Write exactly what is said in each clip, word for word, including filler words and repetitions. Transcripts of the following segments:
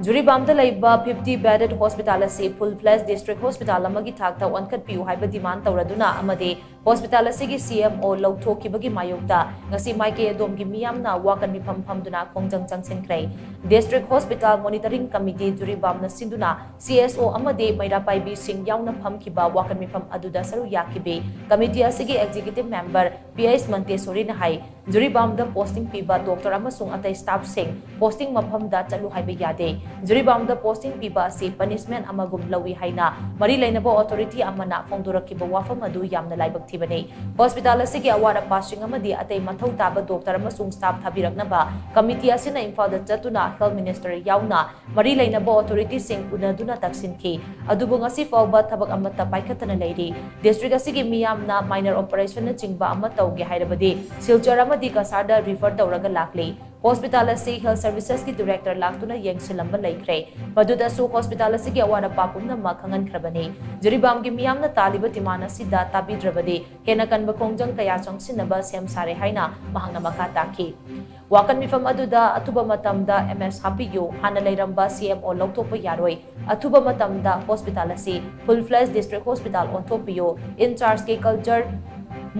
ꯖꯤꯔꯤꯕꯥꯝꯗ ꯂꯩꯕ fifty bedded hospital ꯑꯁꯤ full fledged district hospital ꯑꯃꯒꯤ ꯊꯥꯛꯇ ꯑꯣꯟꯈꯠꯄꯤꯌꯨ ꯍꯥꯏꯕ demand ꯇꯧꯔꯗꯨꯅ ꯑꯃꯗꯤ hospital ꯑꯁꯤꯒꯤ C M O ꯂꯧꯊꯣꯛꯈꯤꯕꯒꯤ ꯃꯥꯌꯣꯛꯇ ꯉꯁꯤ ꯃꯥꯏꯀꯩ ꯑꯗꯣꯝꯒꯤ ꯃꯤꯌꯥꯝꯅ ꯋꯥꯀꯠ ꯃꯤꯐꯝ ꯐꯝꯗꯨꯅ ꯈꯣꯡꯖꯪ ꯆꯪꯁꯤꯟꯈ꯭ꯔꯦ꯫ District Hospital Monitoring Committee ꯖꯤꯔꯤꯕꯥꯝꯅ ꯁꯤꯟꯗꯨꯅ C S O ꯑꯃꯗꯤ ꯃꯩꯔꯥ ꯄꯥꯏꯕꯤꯁꯤꯡ ꯌꯥꯎꯅ ꯐꯝꯈꯤꯕ ꯋꯥꯀꯠ ꯃꯤꯐꯝ ꯑꯗꯨꯗ ꯁꯔꯨꯛ ꯌꯥꯈꯤꯕꯤ committee ꯑꯁꯤꯒꯤ executive member P H ꯃꯟꯇꯦꯁꯣꯔꯤꯅ ꯍꯥꯏ, ꯖꯤꯔꯤꯕꯥꯝꯗ posting ꯄꯤꯕ doctor ꯑꯃꯁꯨꯡ ꯑꯇꯩ staffꯁꯤꯡ posting ꯃꯐꯝꯗ ꯆꯠꯂꯨ ꯍꯥꯏꯕ ꯌꯥꯗꯦ꯫ ꯖꯤꯔꯤꯕꯥꯝꯗ posting ꯄꯤꯕ ꯑꯁꯤ punishment ꯑꯃꯒꯨꯝ ꯂꯧꯏ ꯍꯥꯏꯅ ꯃꯔꯤ ꯂꯩꯅꯕ authority ꯑꯃꯅ ꯐꯣꯡꯗꯣꯔꯛꯈꯤꯕ ꯋꯥꯐꯝ ꯑꯗꯨ ꯌꯥꯝꯅ ꯂꯥꯏꯕꯛ ꯊꯤꯕꯅꯤ꯫ Hospital ꯑꯁꯤꯒꯤ ꯑꯋꯥꯠ ꯑꯄꯥꯁꯤꯡ ꯑꯃꯗꯤ ꯑꯇꯩ ꯃꯊꯧ ꯇꯥꯕ doctor ꯑꯃꯁꯨꯡ staff ꯊꯥꯕꯤꯔꯛꯅꯕ committee ꯑꯁꯤꯅ ꯏꯝꯐꯥꯜꯗ ꯆꯠꯇꯨꯅ health minister ꯌꯥꯎꯅ ꯃꯔꯤ ꯂꯩꯅꯕ authorityꯁꯤꯡ ꯎꯅꯗꯨꯅ ꯇꯛꯁꯤꯟꯈꯤ꯫ ꯑꯗꯨꯕꯨ ꯉꯁꯤ ꯐꯥꯎꯕ ꯊꯕꯛ ꯑꯃꯠꯇ ꯄꯥꯏꯈꯠꯇꯅ ꯂꯩꯔꯤ꯫ District ꯑꯁꯤꯒꯤ ꯃꯤꯌꯥꯝꯅ minor operationꯅꯆꯤꯡꯕ ꯑꯃ ꯇꯧꯒꯦ ꯍꯥꯏꯔꯕꯗꯤ ꯁꯤꯜꯆꯔ ꯑꯃꯗꯤ ꯀꯁꯥꯔꯗ refer ꯇꯧꯔꯒ ꯂꯥꯛꯂꯤ꯫ Hospital ꯑꯁꯤ health servicesꯀꯤ director ꯂꯥꯛꯇꯨꯅ ꯌꯦꯡꯁꯤꯜꯂꯝꯕ ꯂꯩꯈ꯭ꯔꯦ꯫ ꯃꯗꯨꯗꯁꯨ hospital ꯑꯁꯤꯒꯤ ꯑꯋꯥꯠ ꯑꯄꯥ ꯄꯨꯝꯅꯃꯛ ꯈꯪꯍꯟꯈ꯭ꯔꯕꯅꯤ꯫ ꯖꯤꯔꯤꯕꯥꯝꯒꯤ ꯃꯤꯌꯥꯝꯅ ꯇꯥꯜꯂꯤꯕ demand ꯑꯁꯤꯗ ꯇꯥꯕꯤꯗ꯭ꯔꯕꯗꯤ ꯍꯦꯟꯅ ꯀꯟꯕ ꯈꯣꯡꯖꯪ ꯀꯌꯥ ꯆꯪꯁꯤꯟꯅꯕ ꯁꯦꯝ ꯁꯥꯔꯦ ꯍꯥꯏꯅ ꯃꯍꯥꯛꯅ ꯃꯈꯥ ꯇꯥꯈꯤ꯫ ꯋꯥꯀꯠ ꯃꯤꯐꯝ ꯑꯗꯨꯗ ꯑꯊꯨꯕ ꯃꯇꯝꯗ M S ꯍꯥꯞꯄꯤꯌꯨ, ꯍꯥꯟꯅ ꯂꯩꯔꯝꯕ C M O ꯂꯧꯊꯣꯛꯄ ꯌꯥꯔꯣꯏ, ꯑꯊꯨꯕ ꯃꯇꯝꯗ hospital ꯑꯁꯤ full fledged district hospital ꯑꯣꯟꯊꯣꯛꯄꯤꯌꯨ, in chargeꯀꯤ culture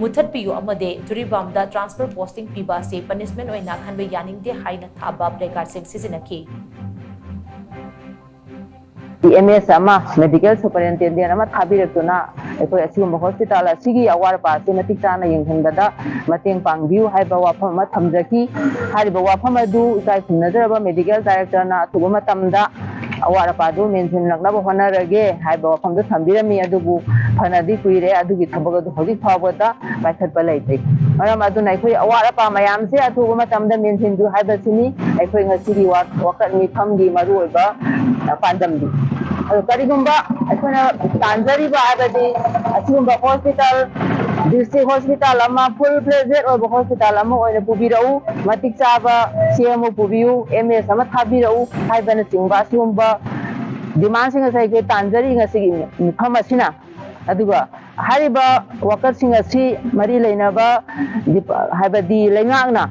ꯃꯨꯊꯠꯄꯤꯌꯨ ꯑꯃꯗꯤ ꯖꯤꯔꯤꯕꯥꯝꯗ transfer posting ꯄꯤꯕ ꯑꯁꯤ punishment ꯑꯣꯏꯅ ꯈꯟꯕ ꯌꯥꯅꯤꯡꯗꯦ ꯍꯥꯏꯅ ꯊꯥꯕ placardꯁꯤꯡ ꯁꯤꯖꯤꯟꯅꯈꯤ꯫ M S ꯑꯃ, medical superintendent ꯑꯃ ꯊꯥꯕꯤꯔꯛꯇꯨꯅ ꯑꯩꯈꯣꯏ ꯑꯁꯤꯒꯨꯝꯕ hospital ꯑꯁꯤꯒꯤ ꯑꯋꯥꯠ ꯑꯄꯥ ꯑꯁꯤ ꯃꯇꯤꯛ ꯆꯥꯅ ꯌꯦꯡꯁꯤꯟꯕꯗ ꯃꯇꯦꯡ ꯄꯥꯡꯕꯤꯌꯨ ꯍꯥꯏꯕ ꯋꯥꯐꯝ ꯑꯃ ꯊꯝꯖꯈꯤ꯫ ꯍꯥꯏꯔꯤꯕ ꯋꯥꯐꯝ ꯑꯗꯨ ꯏꯀꯥꯏ ꯈꯨꯝꯅꯖꯔꯕ medical directorꯅ ꯑꯊꯨꯕ ꯃꯇꯝꯗ ꯑꯋꯥꯠ ꯑꯄꯥꯗꯨ ꯃꯦꯟꯁꯤꯟꯂꯛꯅꯕ ꯍꯣꯠꯅꯔꯒꯦ ꯍꯥꯏꯕ ꯋꯥꯐꯝꯗꯨ ꯊꯝꯕꯤꯔꯝꯃꯤ꯫ ꯑꯗꯨꯕꯨ ꯐꯅꯗꯤ ꯀꯨꯏꯔꯦ, ꯑꯗꯨꯒꯤ ꯊꯕꯛ ꯑꯗꯨ ꯍꯧꯖꯤꯛ ꯐꯥꯎꯕꯗ ꯄꯥꯏꯈꯠꯄ ꯂꯩꯇ꯭ꯔꯤ꯫ ꯃꯔꯝ ꯑꯗꯨꯅ ꯑꯩꯈꯣꯏ ꯑꯋꯥꯠ ꯑꯄꯥ ꯃꯌꯥꯝꯁꯦ ꯑꯊꯨꯕ ꯃꯇꯝꯗ ꯃꯦꯟꯁꯤꯟꯕꯤꯌꯨ ꯍꯥꯏꯕꯁꯤꯅꯤ ꯑꯩꯈꯣꯏ ꯉꯁꯤꯒꯤ ꯋꯥ-, ꯋꯥꯀꯠ ꯃꯤꯐꯝꯒꯤ ꯃꯔꯨꯑꯣꯏꯕ, ꯑ, ꯄꯥꯟꯗꯝꯗꯤ꯫ ꯑꯗꯣ ꯀꯔꯤꯒꯨꯝꯕ ꯑꯩꯈꯣꯏꯅ ꯇꯥꯟꯖꯔꯤꯕ ꯍꯥꯏꯕꯗꯤ ꯑꯁꯤꯒꯨꯝꯕ hospital, district hospital ꯑꯃ, full fledged ꯑꯣꯏꯕ hospital ꯑꯃ ꯑꯣꯏꯅ ꯄꯨꯕꯤꯔꯛꯎ, ꯃꯇꯤꯛ ꯆꯥꯕ C M O ꯄꯨꯕꯤꯌꯨ, M S ꯑꯃ ꯊꯥꯕꯤꯔꯛꯎ ꯍꯥꯏꯕꯅꯆꯤꯡꯕ ꯑꯁꯤꯒꯨꯝꯕ demandꯁꯤꯡ ꯑꯁꯤ ꯑꯩꯈꯣꯏ ꯇꯥꯟꯖꯔꯤ ꯉꯁꯤꯒꯤ ꯃꯤꯐꯝ ꯑꯁꯤꯅ꯫ ꯑꯗꯨꯒ ꯍꯥꯏꯔꯤꯕ ꯋꯥꯀꯠꯁꯤꯡ ꯑꯁꯤ ꯃꯔꯤ ꯂꯩꯅꯕ ꯗꯤꯄ-, ꯍꯥꯏꯕꯗꯤ ꯂꯩꯉꯥꯛꯅ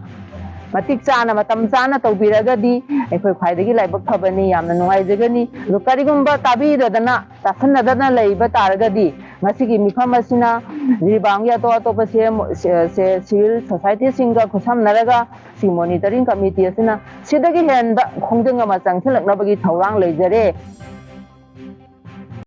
ꯃꯇꯤꯛ ꯆꯥꯅ, ꯃꯇꯝ ꯆꯥꯅ ꯇꯧꯕꯤꯔꯒꯗꯤ ꯑꯩꯈꯣꯏ ꯈ꯭ꯋꯥꯏꯗꯒꯤ ꯂꯥꯏꯕꯛ ꯐꯕꯅꯤ, ꯌꯥꯝꯅ ꯅꯨꯡꯉꯥꯏꯖꯒꯅꯤ꯫ ꯑꯗꯣ ꯀꯔꯤꯒꯨꯝꯕ ꯇꯥꯕꯤꯗꯗꯅ, ꯇꯥꯁꯟꯅꯗꯅ ꯂꯩꯕ ꯇꯥꯔꯒꯗꯤ, ꯉꯁꯤꯒꯤ ꯃꯤꯐꯝ ꯑꯁꯤꯅ ꯖꯤꯔꯤꯕꯥꯝꯒꯤ ꯑꯇꯣꯞ ꯑꯇꯣꯞꯄ ꯁꯦ-, ꯁꯦ-, ꯁꯦ-, ꯁꯤꯚꯤꯜ ꯁꯣꯁꯥꯏꯇꯤꯁꯤꯡꯒ ꯈꯨꯠꯁꯝꯅꯔꯒ ꯁꯤ ꯃꯣꯅꯤꯇꯔꯤꯡ ꯀꯃꯤꯇꯤ ꯑꯁꯤꯅ ꯁꯤꯗꯒꯤ ꯍꯦꯟꯕ ꯈꯣꯡꯖꯪ ꯑꯃ ꯆꯪꯁꯤꯜꯂꯛꯅꯕꯒꯤ ꯊꯧꯔꯥꯡ ꯂꯩꯖꯔꯦ꯫